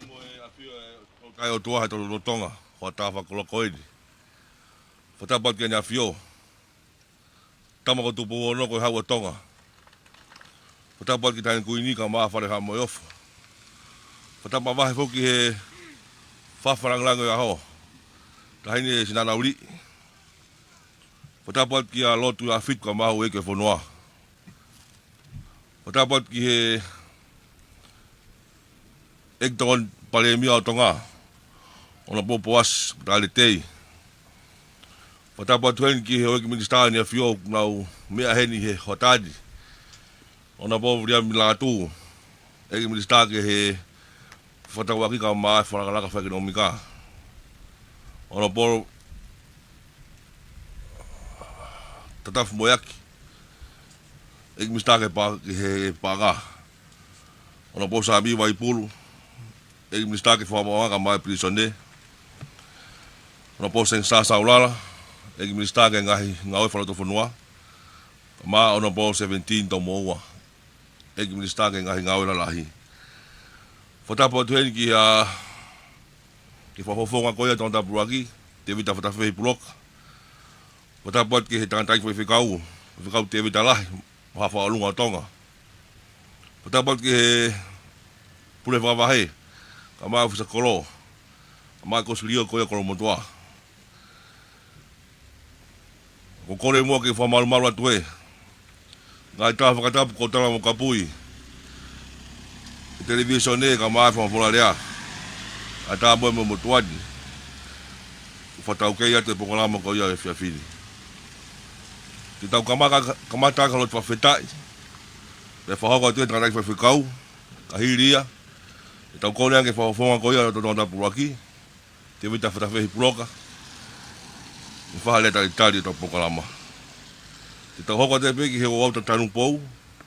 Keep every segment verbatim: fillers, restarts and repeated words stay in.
Mo e ʻafio ʻa e ʻOtua he lotolotonga, hoʻatā fakaloko eni. Fakatapu atu ki Heʻene ʻAfio, Tama ko Tupou Ono ko e Hau ʻo Tonga. Fakatapu atu ki Taʻahine Kuini kae ʻumaʻā Fale Haʻa Moheofo. Fakatapu mavahe foki ki he fafa langilangi ʻo e ʻaho, Taʻahine Sinanauli. Fakatapu atu kia Lord Tuʻiʻāfitu kae ʻumaʻā houʻeiki ʻo e fonua. Fakatapu atu ki he ʻEiki Tokoni Palēmia ʻo Tonga, Honourable Poasi Mataele Tei. Fakatapu atu heni ki he houʻeiki minisitā ʻo ʻEne ʻAfio ʻoku nau meʻa heni he hoʻatā ni, Honourable Viliami Lātū, ʻEiki Minisitā ki he Fefakatauʻaki kae ʻumaʻā e Fakalakalaka Fakaʻekonōmika. Honourable Tatafu Moeaki, ʻEiki Minisitā ki he Pa-, ki he Paʻanga. Honourable Sāmiu Vaipulu, ʻEiki Minisitā ki he Fakamaauʻanga kae ʻumaʻā e Pilīsone. Honourable Sangster Saulala, ʻEiki Minisitā ki he Ngaahi Ngāue Fakalotofonua, kae ʻumaʻā Honourable Seventeen Tomoua, ʻEiki Minisitā ki he Ngaahi Ngāue Lalahi. Fakatapu atu heni ki he, ki he Fakafofonga ko ia ʻo Tongatapu ʻUluaki, Tēvita Fatafehi Puloka. Fakatapu atu ki he Tangataʻeiki Faifekau, Faifekau Tēvita Lahi, mo e Haʻa Fakaʻolunga ʻo Tonga. Fakatapu atu ki he Pule Fakavahe, kae ʻumaʻā e ʻŌfisa kolo, kae ʻumaʻā e Kosilio ko ia ʻo Kolomotuʻa. ʻOku ou kole muʻa ke u fakamalumalu atu e ngaahi tala fakatapu kuo tala mo kapuʻi ʻe he Televīsone kae ʻumaʻā e Fakafofonga Lea, ʻa e Taʻamoemoe Motuʻa ni, ʻoku fakataukei atu e polokalama ko ia ʻo e efiafi ni. Te tau kamaka-, kamata ʻaki ha lotu fakafetaʻi, pea fakahoko atu ʻe he Tangataʻeiki Faifekau. Ka hili ia, te tau kole ange ki he Fakafofonga ko ia ʻo Tongatapu ʻUluaki, Tēvita Fatafehi Puloka, ke fai ha lea talitali ʻo ʻetau polokalama. Te tau hoko atu pē ki he ouau tatanupou,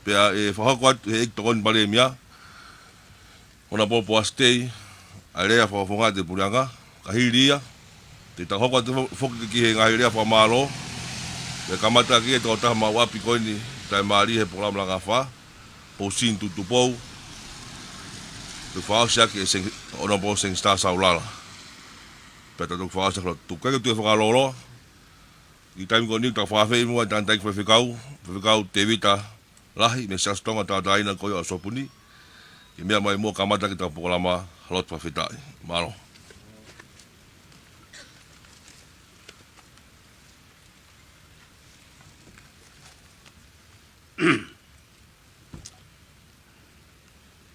pea ʻe fakahoko atu ʻe he ʻEiki Tokoni Palēmia, Honourable Poasi Tei, ʻa e lea fakafofonga ʻa e Puleʻanga. Ka hili ia, te tau hoko atu fo-, foki ki he ngaahi lea fakamālō, pea kamata ʻaki e tokotaha maʻu ʻapi ko eni, taʻe mālie he polokalama langa afā, Pousini Tuʻitupou, ʻe fakaʻosi ʻaki ʻe Seng-, Honourable Sangster Saulala. Pea tau toki fakaʻosi ʻaki e lotu. Kae tuku ke u toe fakalōloa, ʻi he taimi ko eni te u fakaafeʻi muʻa e Tangataʻeiki Faifekau, Faifekau Tēvita Lahi mei he Siasi Tonga Tauʻatāina ko ia ʻo Sopu ni, ke meʻa mai muʻa kamata ʻaki ʻetau polokalama ha lotu fakafetaʻi. Mālō.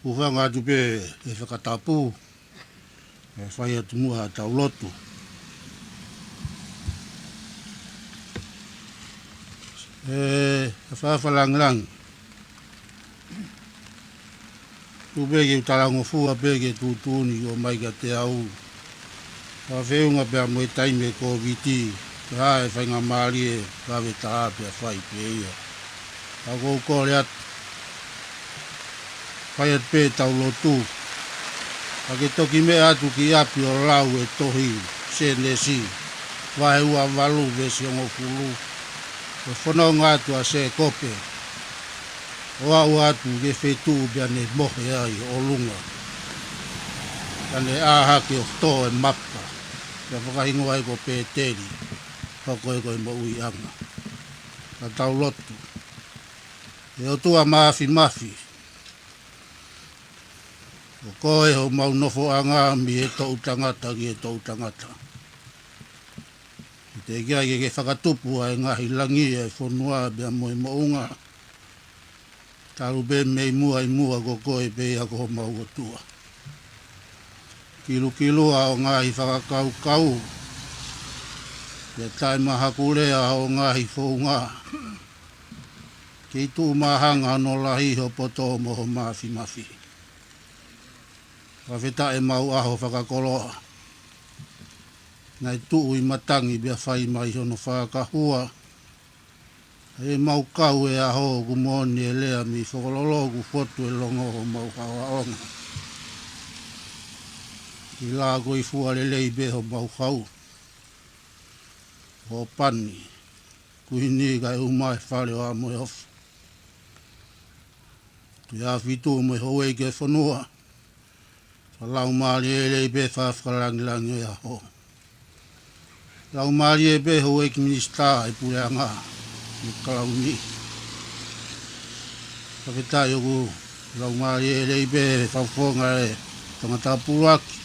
Hūfanga atu pē he fakatapu, ʻe fai atu muʻa ʻetau lotu. ʻE, ʻe fafa langilangi. Tuku pē ke u talangofua pē ki he tuʻutuʻuni ʻoku ʻomai kiate au. Fakafeʻunga pea mo e taimi ʻo e Kōviti, ka ʻi ai e faingamālie, vave taha pea fai pē ia. Ka ʻoku ou kole atu, fai atu pē ʻetau lotu. Ka ke toki meʻa atu ki ʻapi ʻo lau e tohi Sēnesi, vahe ua valu veesi hongofulu. ʻO fononga atu ʻa Sēkope, ʻo aʻu atu ki he feituʻu pea ne mohe ai ʻi ʻolunga. Pea ne ʻā hake ʻo tō e mapa, pea fakahingoa ai ko Pēteli, hoko ia ko e moʻuiʻanga. Ka tau lotu. ʻE ʻOtua Māfimafi, ko koe homau nofoʻanga mei he toʻu tangata ki he toʻu tangata. Teʻeki ai ke ke fakatupu ʻa e ngaahi langi, ʻa e fonua pea mo e moʻunga. Talu pē mei muʻa ʻi muʻa ko koe pē ia ko homau ʻOtua. Kilukilua hoʻo ngaahi fakakaukau, pea taʻemahakulea hoʻo ngaahi founga. Kei tuʻu māhanga hono lahi ho poto mo ho māfimafi. Fakafetaʻi ʻemau ʻaho fakakoloa. Naʻe tuʻu ʻi matangi pea fai mai hono fakahua. ʻEmau kau e ʻaho ʻoku moʻoni e lea mei Fokololo ʻoku fotu e longo homau haohaonga. ʻI he lā ko e fua lelei pē homau hau. ʻO pani, Kuini kae ʻumaʻā e Fale ʻo Haʻa Moheofo. Tuʻiʻāfitu mo e houʻeiki ʻo e fonua. Laumālie lelei pē fakafakalāngilangi ʻo e ʻaho. Laumālie pē houʻeiki minisitā ʻi he puleʻanga mo e kalauni. Fakafetaʻi ʻoku laumālie lelei pē fakafofonga e tangata puluaki.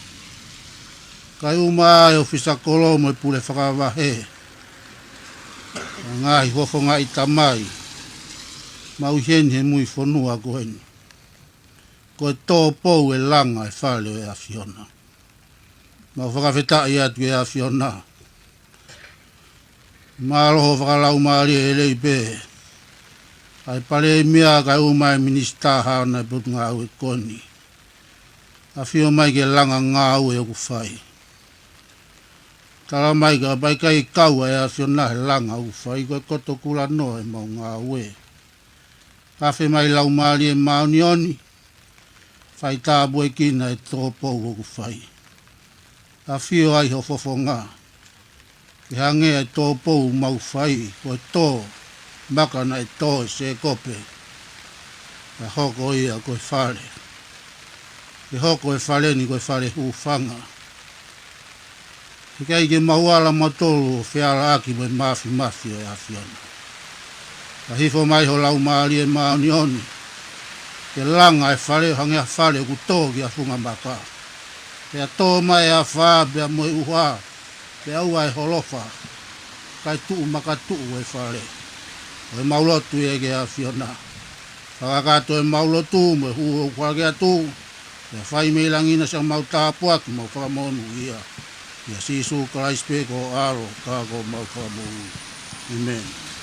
Kae ʻumaʻā e ʻofisa kolo mo e pule fakavahe. Ngaahi fofongaʻi tamai. Mau ʻi heni he mui fonua ko eni. Ko e tōpou e langa e fale ʻo e ʻAfiona. Mau fakafetaʻi atu ki he ʻAfiona. Mālō hoʻo fakalaumālie lelei pē ʻa e palēmia kae ʻumaʻā e minisitā haʻana e potungāue ko eni. ʻAfio mai ke langa ngāue ʻoku fai. Tala mai kapau ʻe ʻikai kau ʻa e ʻAfiona he langa ʻoku fai ko e koto kulanoa ʻemau ngāue. Afe mai Laumālie Māʻoniʻoni, fai tāpuekina e tōpou ʻoku fai. ʻAfio ai ho fofonga, ke hangē e tōpou mau fai, ko e tō, maka naʻe tō ʻe Sēkope, ka hoko ia ko e fale. Ke hoko e fale ni ko e fale hūfanga. Heʻikai ke mau ala mautolu ʻo fealaʻaki mo e māfimafi ʻo e ʻAfiona. Ka hifo mai ho Laumālie Māʻoniʻoni, ke langa e fale ʻo hangē ha fale ʻoku tō ki ha funga maka. Pea tō mai e afā, pea mo e ʻuha, pea ua e holofa, kae tuʻu makatuʻu e fale. ʻOku mau lotu ia ki he ʻAfiona. Fakakakato ʻemau lotu mo e hū ʻoku ʻoatu, pea fai mei langi na siʻemau tāpuaki mo e fakamonūʻia. ʻIa Sīsū Kalaisi pē ko ho ʻAlo, ka ko homau Fakamoʻui. ʻĒmeni.